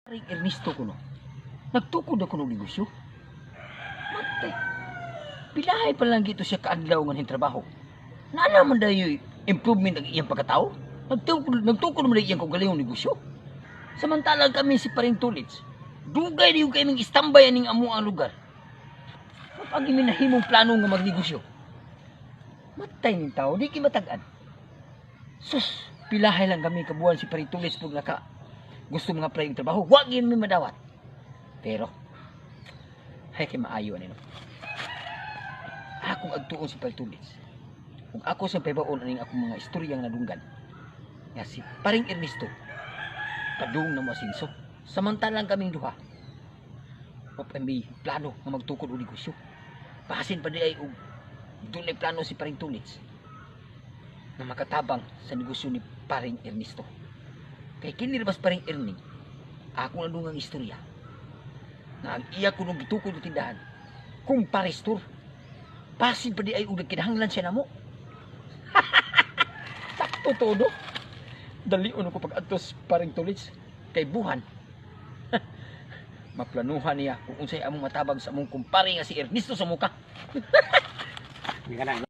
Paring Ernesto kuno. Nagtukod ako ng negosyo. Matay. Pilahay pa lang gito siya kaadlaw nga trabaho. Naa naman dayoy improvement ang iyang pagkatao. Nagtukod man iyang kaugalingong negosyo. Samantalang kami si Paring Tulits, dugay di kay ming istambay aning amo ang lugar. Mapag imi nahimong plano nga magnegosyo. Matay ning tao, di kay matag-an. Sus, pilahay lang kami kabuan si Paring Tulits pug naka gusto mga apply og trabaho, wa gyud mi madawat. Pero hay kay maayo ani, no. Akong agtuon si Paring Tulits. Ug ako sa pahibaon aning akong mga istoryang nadunggan. Nga si Paring Ernesto padung na moasinso. Samantalang kaming duha, wa pa may plano nga magtukod og negosyo. Basin pa di ay og dunay plano si Paring Tulits na makatabang sa negosyo ni Paring Ernesto. Kay kini ra bas Paring Erning, ako nadunggang istorya na ang iya kuno gitukod og tindahan kung Paris Tour. Basin pa di ay og nagkinahanglan siya namo. Sakto todo. Dalion ako pag-adtos Paring Tulits kay buhan. Maplanuhan niya kung unsay among matabang sa among kumpare nga si Ernesto sa muka. Hindi ka na.